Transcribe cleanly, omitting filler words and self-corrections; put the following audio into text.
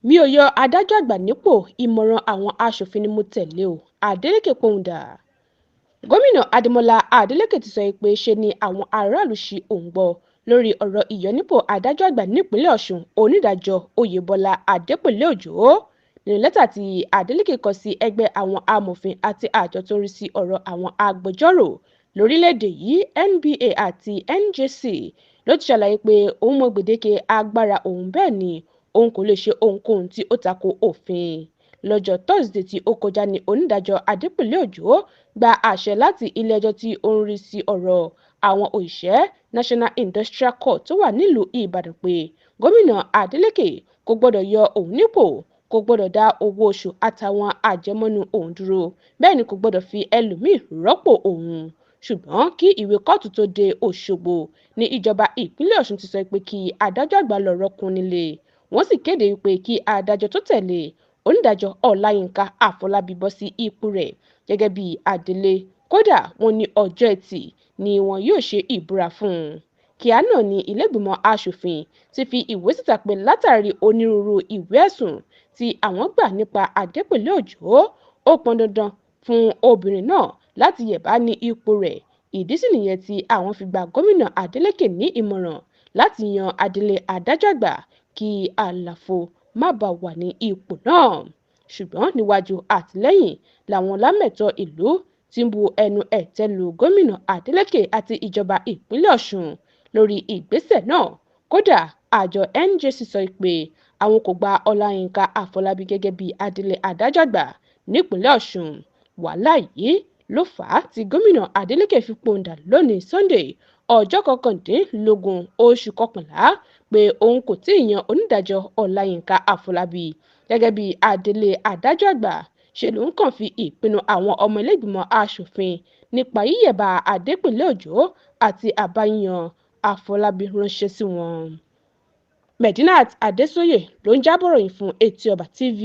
Mi ò yọ adájọ́ àgbà nípò, ìmọ̀ràn àwọn aṣòfin ni mo tẹ̀lé o, Adeleke pohùn dà. Gómìnà Adémọlá Adeleke ti sọ pé ṣe ni àwọn aráàlú ṣi òun gbọ́ lórí ọ̀rọ̀ ìyọnípò adájọ́ àgbà nípìnlẹ̀ Ọ̀ṣun, Onídàájọ́ Oyèbọlá Adépèlé-Òjó. Nínú lẹ́tà tí Adeleke kọ sí ẹgbẹ́ àwọn amòfin àti àjọ tó ń rí sí ọ̀rọ̀ àwọn agbẹjọ́rò lórílẹ̀-èdè yìí, NBA àti NJC, ló ti ṣàlàyé pé òun mọ gbèdéke agbára òun, bẹ́ẹ̀ ni òun kò lè ṣe ohunkóhun tí ó tako òfin. Lọ́jọ́ Tọ́sídẹ̀ẹ́ tí ó kọjá ní Onídàájọ́ Adépèlé-Òjó gba àṣẹ láti ilé-ẹjọ́ tí ó ń rí sí ọ̀rọ̀ àwọn òṣìṣẹ́, National Industrial Court tó wà nílùú Ìbàdàn, pé gómìnà Adeleke kò gbọdọ̀ yọ òun nípò, kò gbọdọ̀ dá owó oṣù àtàwọn àjẹmọ́nú òun dúró, bẹ́ẹ̀ ni kò gbọdọ̀ fi ẹlòmíì rọ́pò òun. Ṣùgbọ́n kí ìwé kóòtù tó dé Òṣogbo ní ìjọba ìpínlẹ̀ Ọ̀ṣun ti sọ pé kí adájọ́ àgbà lọ rọ́ọ̀kùn nílé. Wọ́n sì kéde pé kí adájọ́ tó tẹ̀lé, Onídàájọ́ Ọláyínká Àfọlábí, bọ́ sí ipò rẹ̀ gẹ́gẹ́ bí adelé. Kódà, wọ́n ní ọjọ́ Etì ni wọn yóò ṣe ìbúra fún un. Kíá náà ní ìlèégbìmọ̀ aṣòfin ti fi ìwé síta pé látàrí onírúurú ìwé ẹ̀sùn tí àwọn gbà nípa Adépèlé-Òjó, ó pọn dandan fún obìnrin náà láti yẹ̀bá ní ipò rẹ̀. Ìdí sì nìyẹn tí àwọn fi gba gómìnà Adeleke ní ìmọ̀ràn láti yan adelé adájọ́ àgbà kí àlàfo má bàa wà ní ipò náà. Ṣùgbọ́n níwájú àtìlẹ́yìn làwọn lámẹ̀tọ́ ìlú ti ń bu ẹnu ẹ̀tẹ́ lu gómìnà Adeleke àti ìjọba ìpínlẹ̀ Ọ̀ṣun lórí ìgbésẹ̀ náà. Kódà, àjọ NJC sọ pé àwọn kò gba Ọláyínká Àfọlábí gẹ́gẹ́ bí adelé adájọ́ àgbà nípìnlẹ̀ Ọ̀ṣun. Wàhálà yìí ló fà á tí gómìnà Adeleke fi pohùn dà lónìí Sunday, ọjọ́ 19 oṣù kọkànlá, pé òun kò tí ì yan Onídàájọ́ Ọláyínká Àfọlábí gẹ́gẹ́ bí adelé adájọ́ àgbà, ṣe lòun kàn fi ìpinnu àwọn ọmọ ìlèégbìmọ̀ aṣòfin nípa yíyẹ̀bá Adépèlé-Òjó àti àbá yíyan Àfọlábí ránṣẹ́ sí wọn. Medinat Adésóyè ló ń jábọ̀ ròyìn fún Etí Ọba TV.